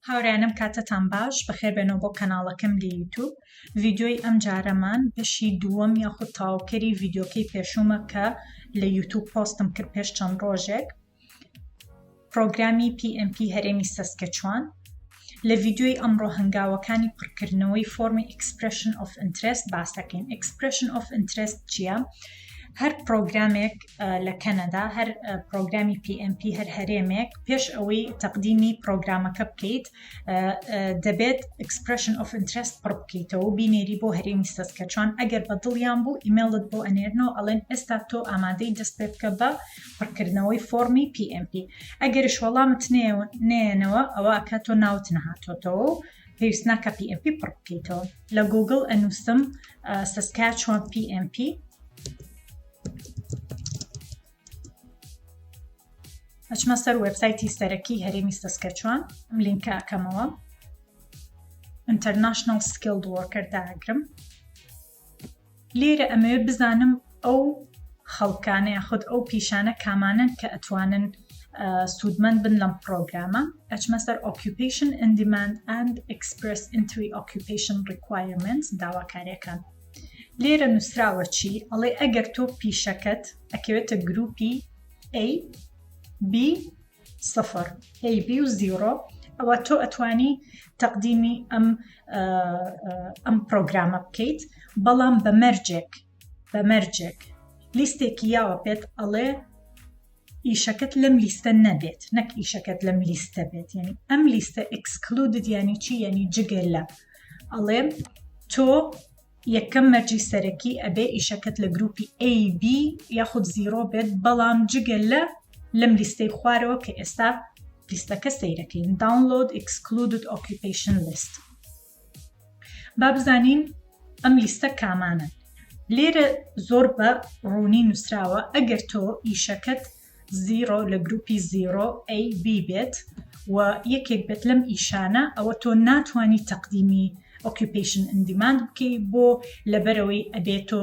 هاورێیانم کاتتان باش بەخێربێنەوە بۆ کەناڵەکەم لە یوتوب ڤیدیۆی ئەم جارەمان بەشی دووەم یاخود تەواوکەری ڤیدیۆکەی پێشوومە کە لە یوتوب پۆستم کرد پێش چەند ڕۆژێک پرۆگرامی PMP هەرێمی سەسکەچوان لە ڤیدیۆی ئەمڕۆ هەنگاوەکانی پڕکردنەوەی فۆرمی Expression of Interest باس دەکەین Expression of Interest چییە؟ هەر پرۆگرامێک لە کەنەدا هەر پرۆگرامی PMP هەر هەرێمێک پێش ئەوەی تەقدیمی پرۆگرامەکە بکەیت دەبێت Expression of Interest پڕ بکەیتەوە بینێری بۆ هەرێمی سەسکەچوان ئەگەر بە دڵیان بوو ئیمێڵت بۆ ئەنێرنەوە ئەڵێن ئێستا تۆ ئامادەی دەست پێ بکە بە پڕکردنەوەی فۆرمی PMP ئەگەرش وەڵامت نێنەوە ئەوە ئەکات تۆ ناوت نەهاتۆتەوە و پێویست ناکە PMP پڕ بکەیتەوە لە گوگڵ ئەنووسم سەسکاچوان PMP ئەچمە سەر وێبسایتی سەرەکی هەرێمی سەسکەچوان ئەم لینکە ئەکەمەوە International Skilled Worker داگرم لێرە ئەمەوێ بزانم ئەو خەڵکانە یاخود ئەو پیشانە کامانەن کە ئەتوانن سوودمەند بن لەم پرۆگرامە ئەچمە سەر Occupation in Demand and Express Entry Occupation Requirements داواکاریەکان لێرە نووسراوە چی ئەڵێ ئەگەر تۆ پیشەکەت ئەکەوێتە گروپی A B سفر A B و zero ئەوە تۆ ئەتوانی تەقدیمی ئەم ئەم پرۆگرامە بکەیت بەڵام بە مەرجێک بە مەرجێک لیستێکی یاوە پێت ئەڵێ ئیشەکەت لەم لیستە نەبێت نەک ئیشەکەت لەم لیستە بێت یعنی ئەم لیستە excluded یانی چی یعنی جگە لە ئەڵێ تۆ یەکەم مەرجی سەرەکی ئەبێ ئیشەکەت لە گروپی A B یاخود zero بێت بەڵام جگە لە لەم لیستەی خوارەوە کە ئێستا لیستەکە سەیرەکەین Download Excluded Occupation List با بزانین ئەم لیستە کامانن لێرە زۆر بە ڕوونی نووسراوە ئەگەر تۆ ئیشەکەت zero لە گروپی zero A B بێت و یەکێک بێت لەم ئیشانە ئەوە تۆ ناتوانی تەقدیمی Occupation in Demand بکەی بۆ لەبەرەوەی ئەبێ تۆ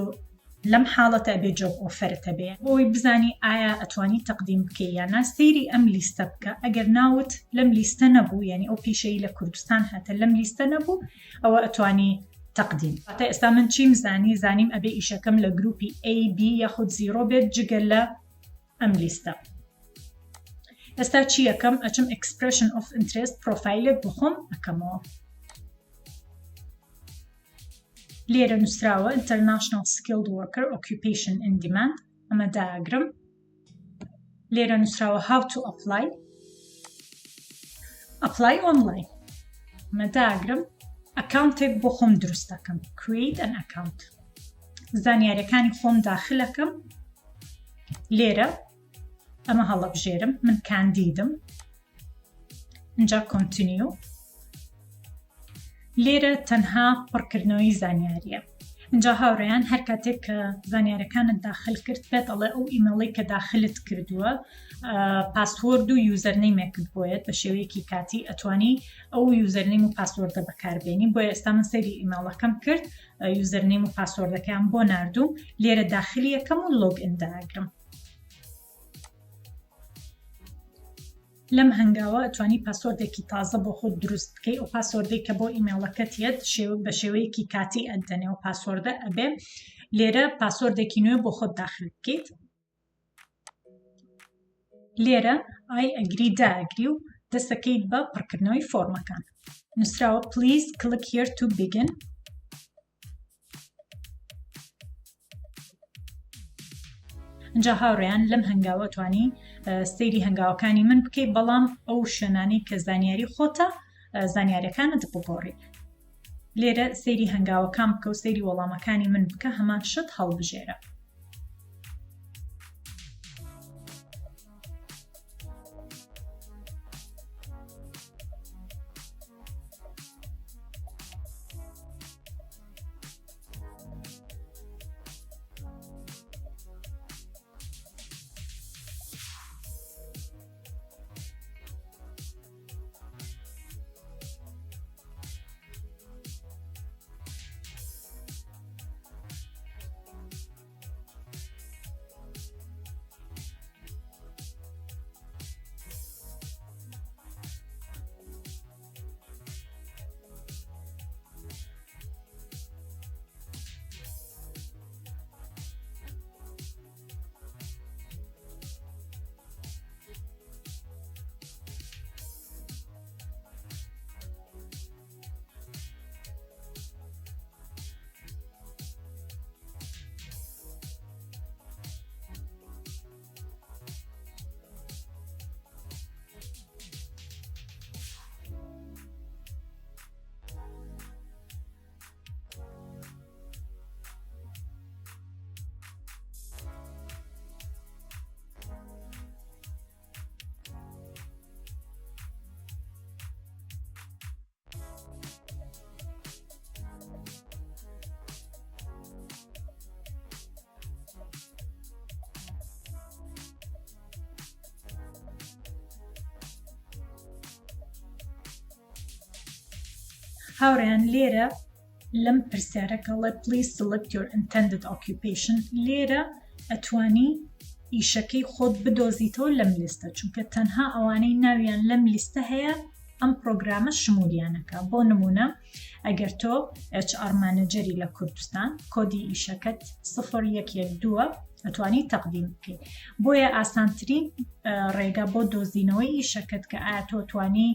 لەم حاڵەتە ئەبێ job offer ت هەبێ بۆی بزانی ئایا ئەتوانی تەقدیم بکەی یان نا سەیری ئەم لیستە بکە ئەگەر ناوت لەم لیستە نەبوو یعنی ئەو پیشەی لە کوردستان هاتە لەم لیستە نەبوو ئەوە ئەتوانی تەقدیم واتە ئێستا من چیم زانی زانیم ئەبێ ئیشەکەم لە گروپی A B یاخود zero بێت جگە لە ئەم لیستە ئێستا چی ئەکەم ئەچم Expression of Interest پرۆفایلێک بۆ خۆم ئەکەمەوە لێرە نووسراوە International Skilled Worker Occupation in Demand ئەمە داگرم لێرە نووسراوە How to Apply Apply Online ئەمە داگرم ئەکاونتێک بۆ خۆم دروست دەکەم Create an Account زانیاریەکانی خۆم داخلەکەم لێرە ئەمە هەڵەبژێرم من کاندیدم اینجا continue لێرە تەنها پڕکردنەوەی زانیاریە اینجا هاوڕێیان هەر کاتێک کە زانیارەکانت داخل کرد پێت ئەڵێ ئەو ئیمێڵی کە داخلت کردووە password و username ێکت بۆیەت بە شێوەیەکی کاتی ئەتوانی ئەو username و password ە بەکاربێنی بۆیە ئێستا من سەیری ئیمێڵەکەم کرد username و password ەکەیان بۆ ناردووم لێرە داخلی یەکەم و log in داگرم لەم هەنگاوە ئەتوانی password ێکی تازە بۆ خۆت دروست بکەی ئەو password ەی کە بۆ ئیمێڵەکەت یەت شێوە بە شێوەیەکی کاتی ئەدەنێ و password ە ئەبێ لێرە password ێکی نوێ بۆ خۆت داخل بکەیت لێرە I agree داگری و دەستەکەیت بە پڕکردنەوەی فۆرمەکان نووسراوە Please click here to begin ئینجا هاوڕێیان لەم هەنگاوە توانی سەیری هەنگاوەکانی من بکەیت بەڵام ئەو شوێنانی کە زانیاری خۆتە زانیاریەکانت بگۆڕی لێرە سەیری هەنگاوەکان بکە و سەیری وەڵامەکانی من بکە هەمان شت هەڵبژێرە. هاوڕێیان لێرە لەم پرسیارە کە ئەڵێ Please select your intended occupation لێرە ئەتوانی ئیشەکەی خۆت بدۆزیتەوە لەم لیستە چونکە تەنها ئەوانەی ناویان لەم لیستە هەیە ئەم پرۆگرامە شمولیانەکە بۆ نمونە ئەگەر تۆ HR manager ی لە کوردستان کۆدی ئیشەکەت 0112 ئەتوانی تەقدیم بکەیت بۆیە ئاسانترین ڕێگا بۆ دۆزینەوەی ئیشەکەت کە ئایا تۆ توانی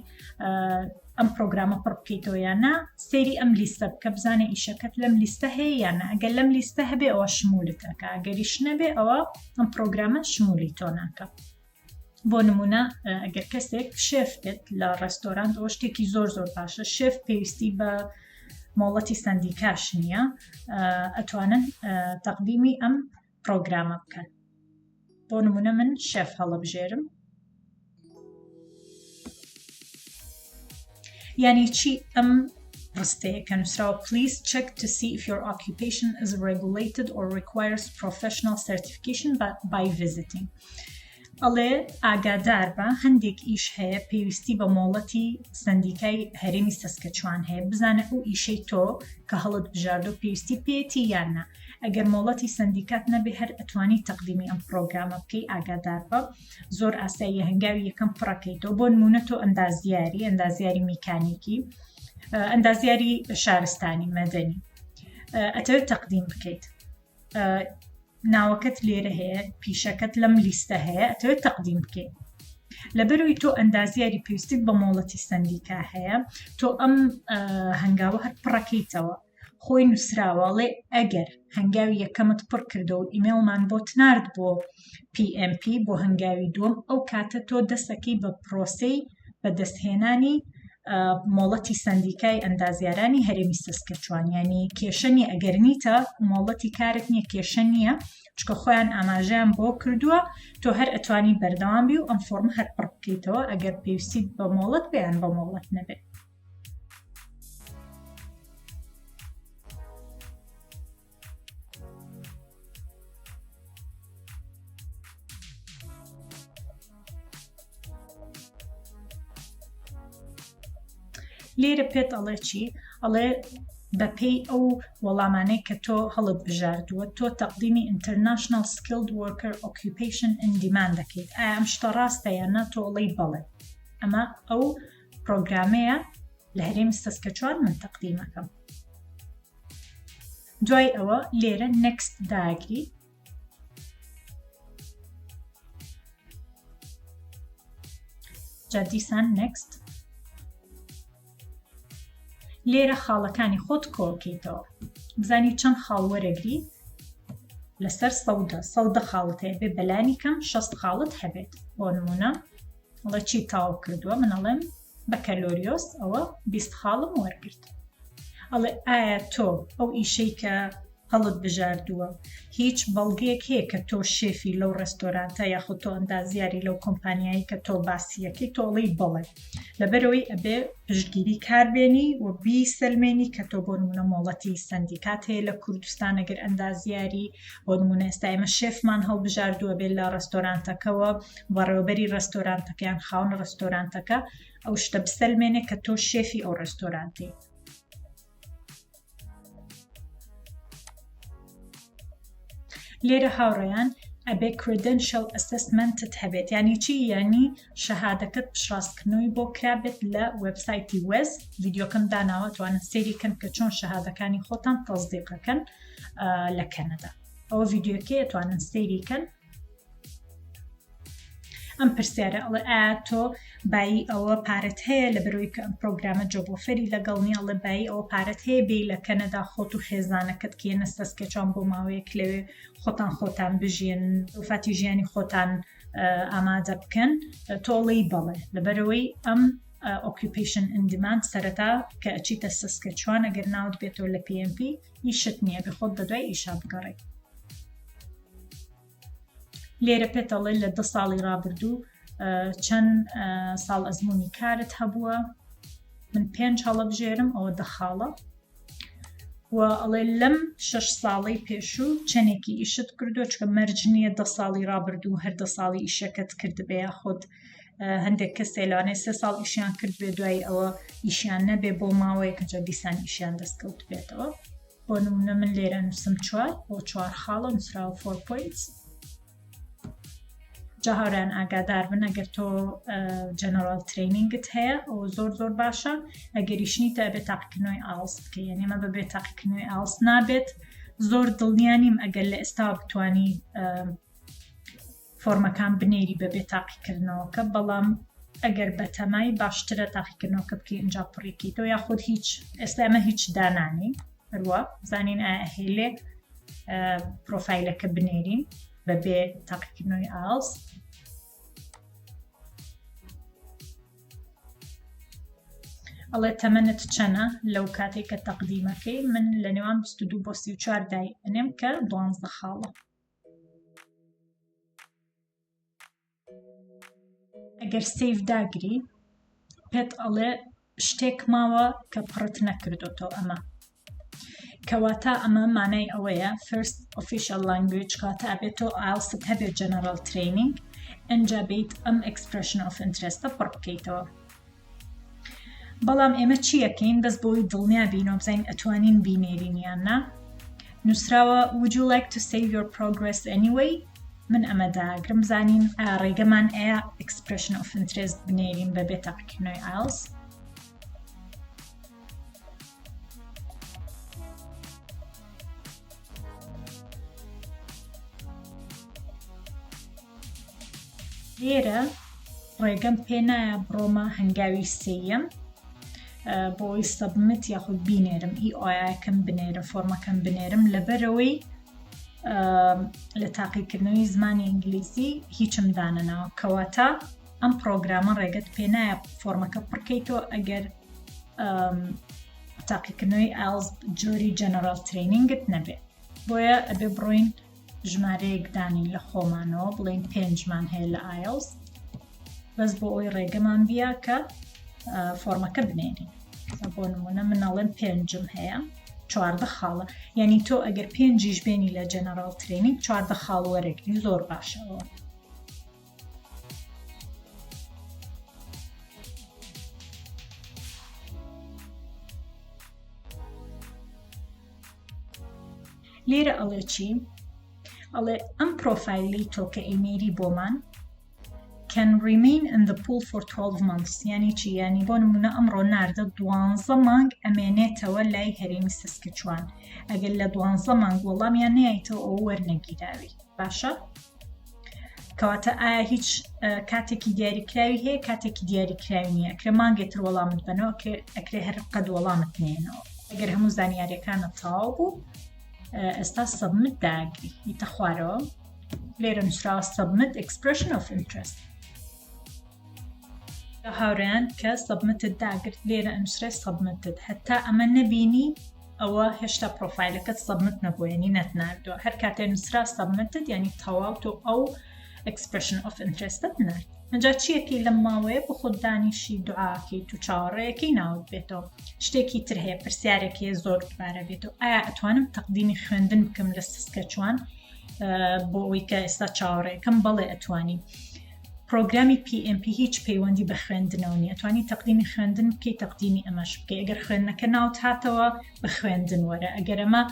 ئەم پرۆگرامە پڕ بکەیتەوە یان نا سەیری ئەم لیستە بکە بزانە ئیشەکەت لەم لیستە هەیە یان نا ئەگەر لەم لیستە هەبێ ئەوە شمولت ئەکا ئەگەریش نەبێ ئەوە ئەم پرۆگرامە شمولی تۆ ناکە بۆ نمونە ئەگەر کەسێک شێف بێت لە ڕێستۆرانت ئەوە شتێکی زۆر زۆر باشە شێف پێویستی بە مۆڵەتی سەندیکاش نییە ئەتوانن تەقدیمی ئەم پرۆگرامە بکەن بۆ نمونە من شێف هەڵەبژێرم یعنی چی ئەم ڕستەیە کە نووسراوە please check to see if your occupation is regulated or requires professional certification by visiting ئەڵێ ئاگادار بە هەندێک ئیش هەیە پێویستی بە مۆڵەتی سەندیکای هەرێمی سەسکەچوان هەیە بزانە ئەو ئیشەی تۆ کە هەڵت بژاردو پێویستی پێیەتی یان نا ئەگەر مۆڵەتی سەندیکات نەبێ هەر ئەتوانی تەقدیمی ئەم پرۆگرامە بکەی ئاگادار بە زۆر ئاساییە هەنگاوی یەکەم پڕەکەیتەوە بۆ نمونە تۆ ئەندازیاری ئەندازیاری میکانیکی ئەندازیاری شارستانی مەدەنی ئەتەوێت تەقدیم بکەیت ناوەکەت لێرە هەیە پیشەکەت لەم لیستە هەیە ئەتەوێت تەقدیم بکەیت لەبەرەوەی تۆ ئەندازیاری پێویستیت بە مۆڵەتی سەندیکا هەیە تۆ ئەم هەنگاوە هەر پڕەکەیتەوە خۆی نووسراوە ئەڵێ ئەگەر هەنگاوی یەکەمت پڕ کردەوە و ئیمێڵمان بۆت نارد بۆ PMP بۆ هەنگاوی دووەم ئەو کاتە تۆ دەستەکەی بە پرۆسەی بەدەستهێنانی مۆڵەتی سەندیکای ئەندازیارانی هەرێمی سەسکەچوان ینی کێشە نییە ئەگەر نیتە مۆڵەتی کارت نییە کێشە نییە چکە خۆیان ئاماژەیان بۆ کردووە تۆ هەر ئەتوانی بەردەوام بی و ئەم فۆرمە هەر پڕ بکەیتەوە ئەگەر پێویستیت بە مۆڵەت بێ یان بە مۆڵەت نەبێت. لێرە پێت ئەڵێ چی ئەڵێ بەپێی ئەو وەڵامانەی کە تۆ هەڵت بژاردووە تۆ تەقدیمی International Skilled Worker Occupation in Demand دەکەیت ئایا ئەم شتە ڕاستە یان نا تۆ ئەڵێی بەڵێ ئەمە ئەو پرۆگرامەیە لە هەرێمی سەسکەچوان من تەقدیمەکەم دوای ئەوە لێرە next داگری جا دیسان next لێرە خاڵەکانی خۆت کۆکەیتەوە بزانی چەند خاڵ وەرەگری لەسەر سەودە سەودە خاڵت هەیە بێ بەلانی کەم 6 خاڵت هەبێت بۆ نمونە ئەڵێ چی تاو کردووە من ئەڵێم بەکەلۆریۆس ئەوە 20 خاڵم وەرگرت ئەڵێ ئایا تۆ ئەو ئیشەی کە هەڵت بژاردووە هیچ بەڵگەیەک هەیە کە تۆ شێفی لەو ڕێستۆرانتە یاخود تۆ ئەندازیاری لەو کۆمپانیایی کە تۆ باسیەکەی تۆ ئەڵێی بەڵێ لەبەرەوەی ئەبێ پشتگیری کار بێنی و بیسەلمێنی کە تۆ بۆ نمونە مۆڵەتی سەندیکات هەیە لە کوردستان ئەگەر ئەندازیاری بۆ نمونە ئێستا ئێمە شێفمان هەڵبژاردووە بێت لە ڕێستۆرانتەکەوە بەڕێوەبەری ڕێستۆرانتەکەیان خاوەن ڕێستۆرانتەکە ئەو شتە بسەلمێنێ کە تۆ شێفی ئەو ڕێستۆرانتەی. لێرە هاوڕێیان ئەبێ credential assessment ت هەبێت یعنی چی یعنی شەهادەکەت پشڕاستکردنەوەی بۆ کرابێت لە وێبسایتی WES ڤیدیۆکەم داناوە توانن سەیری کەن کە چۆن شەهادەکانی خۆتان تەزدیقەکەن لە کەنەدا ئەوە ڤیدیۆکەیە توانن سەیری کەن ئەم پرسیارە ئەڵێ ئایا تۆ بایی ئەوە پارەت هەیە لە بەرەوەی کە ئەم پرۆگرامە job offer ی لەگەڵ نیە ئەڵێ بایی ئەوە پارەت هەیە بێی لە کەنەدا خۆت و خێزانەکەت کێنە سەسکەچوان بۆ ماوەیەک لەوێ خۆتان خۆتان بژیێن وفاتی ژیانی خۆتان ئامادە بکەن تۆڵەی بەڵێ لەبەرەوەی ئەم occupation in demand سەرەتا کە ئەچیتە سەسکەچوان ئەگەر ناوت بێتەوە لە PNP ئیشت نییە بێ خۆت بەدوای ئیشا بگەڕێی لێرە پێت ئەڵێ لە دە ساڵی ڕابردوو چەند ساڵ ئەزمموی کارت هەبووە من پێنج هەڵەبژێرم ئەوە دە خاڵە و ئەڵێ لەم شش ساڵەی پێشوو چەندێکی ئیشت کردو چکە مەرج نییە دە ساڵی ڕابردوو هەر دە ساڵی ئیشەکەت کردبێ یاخود. هەندێک کەسێ لەوانەیە سێ ساڵ ئیشیان کرد بێ دوای ئەوە ئیشیان نەبێ بۆ ماوەیەک جا دیسان ئیشیان دەستکەوت بێتەوە بۆ نمونە من لێرە نووسم چوار بۆ چوار خاڵە نووسراوە four points جا هاوڕێیان ئاگادار بن ئەگەر تۆ general training ت هەیە ئەو زۆر زۆر باشە ئەگەریش نیتە ئەبێت تاقیکردنەوەی IELTS بکەی یعنی ئەمە بەبێ تاقیکردنەوەی IELTS نابێت زۆر دڵنیا نیم ئەگەر لە ئێستا بتانی فۆرمەکان بنێری بەبێ تاقیکردنەوەکە بەڵام ئەگەر بەتەمای باشترە تاقیکردنەوەکە بکەی ئینجا پڕیکەیتەوە یاخود هیچ ئێستا ئەمە هیچ دانانی هەروە بزانین ئایا هێلێ پرۆفایلەکە بنێرین بەبێ تاقیکردنەوەی IELTS ئەڵێ تەمەنت چەنە لەو کاتێک کە تەقدیمەکەی من لە نێوان 22 بۆ 34 دای ئەنێم کە دوانزە خاڵە ئەگەر save داگری پێت ئەڵێ شتێک ماوە کە پڕت نەکردوتەوە ئەمە کەواتە ئەمە مانای ئەوەیە first official language کاتە ئەبێت تۆ IELTS ت هەبێت general training ئەجا بیت ئەم expression of interest ە پڕ بکەیتەوە بەڵام ئێمە چیەکەین بەس بۆی دڵنیا بینەوە بزانین ئەتوانین بینێرین یان نا نووسراوە would you like to save your progress anyway من ئەمە داگرم زانین ئایا ڕێگەمان ئەیا expression of interest بنێرین بەبێ تاقیکردنەوەی IELTS لێرە ڕێگەم پێ نایە بڕۆمە هەنگاوی سێیەم بۆی submit یاخود بینێرم EOI ەکەم بنێرم فۆرمەکەم بنێرم لەبەرەوەی لە تاقیکردنەوەی زمانی ئینگلیزی هیچم دانەناوە کەواتە ئەم پرۆگرامە ڕێگەت پێ نایە فۆرمەکە پڕکەیتەوە ئەگەر تاقیکردنەوەی IELTS جۆری general training ت نەبێت بۆیە ئەبێ بڕۆین ژمارەیەک دانین لە خۆمانەوە بڵێین پێنجمان هەیە لە IELTS بەس بۆ ئەوی ڕێگەمان بیا کە فۆرمەکە بنێرین بۆ نمونە من ئەڵێم پێنجم هەیە چواردە خاڵە یعنی تۆ ئەگەر پێنجیش بێنی لە general training چواردە خاڵ وەرەگری زۆر باشەوە لێرە ئەڵێ چی؟ ئەڵێ ئەم پرۆفایلی تۆ کە ئەینێری بۆمان can remain in the pool for 12 months یانی چی یانی بۆ نمونە ئەمڕۆ ناردە دوانزە مانگ ئەمێنێتەوە لای هەرێمی سسکچوان ئەگەر لە دوانزە مانگ وەڵامیان نەیایتەوە ئەوە وەرنەگیراوی باشە کەواتە ئایا هیچ کاتێکی دیاریکراوی هەیە کاتێکی دیاریکراوی نییە ئەکرێ مانگێ تر وەڵامت بەنەوە ئەکرێ هەر قەد وەڵامت نێنەوە ئەگەر هەموو زانیاریەکانت تەواو بوو ئێستا submit داگری یتە خوارەوە لێرە نووسراوە submit expression of interest هاوڕێیان کە submit ت داگرت لێرە ئەنووسرێ submitted هەتا ئەمە نەبینی ئەوە هێشتا پرۆفایلەکەت submit نەبوو یعنی نەتناردووە هەر کاتێ نووسرا submitted یعنی تەواو تۆ ئەو expression of interest ت نارد ئەجا چیەکەی لەم ماوەیە بۆ خۆت دانیشی دوعاکەیت و چاوەڕێیەکەی ناوت بێتەوە شتێکی تر هەیە پرسیارێک هەیە زۆر دوبارە بێتەوە ئایا ئەتوانم تەقدیمی خوێندن بکەم لە سسکەچوان بۆ ئەوەی کە ئێستا چاوەڕێکەم بەڵێ ئەتوانی پرۆگرامی PNP هیچ پەیوەندی بە خوێندنەوە نیە توانی تەقدیمی خوێندن بکەی تەقدیمی ئەمەش بکەی ئەگەر خوێندنەکە ناوت هاتەوە بە خوێندن وەرە ئەگەر ئەمە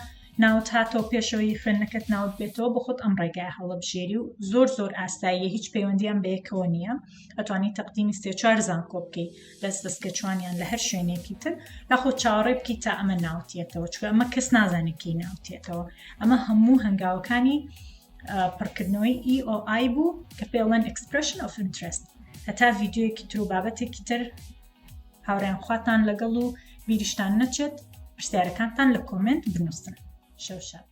ناوت هاتەوە پێشەوەی خوێندنەکەت ناوت بێتەوە بۆ خۆت ئەم ڕێگای هەڵبژێری و زۆر زۆر ئاساییە هیچ پەیوەندیان بە یەکەوە نییە ئەتوانی تەقدیمی سێ چوار زانکۆ بکەی لە سەسکەچوانیان لە هەر شوێنێکی تر یاخۆ چاوەڕێ بکەیت تا ئەمە ناوتێتەوە چونکە ئەمە کەس نازانێت کەی ناوتێتەوە ئەمە هەموو هەنگاوەکانی پڕکردنەوەی EOI بوو کە پێڵێن Expression of Interest هەتا ڤیددیوەکی تر و بابەتێکی تر هاوڕێیان خواتان لەگەڵ و بیریشتان نەچێت پرسیارەکانتان لە کۆمێنت بنووسن شەو شاد.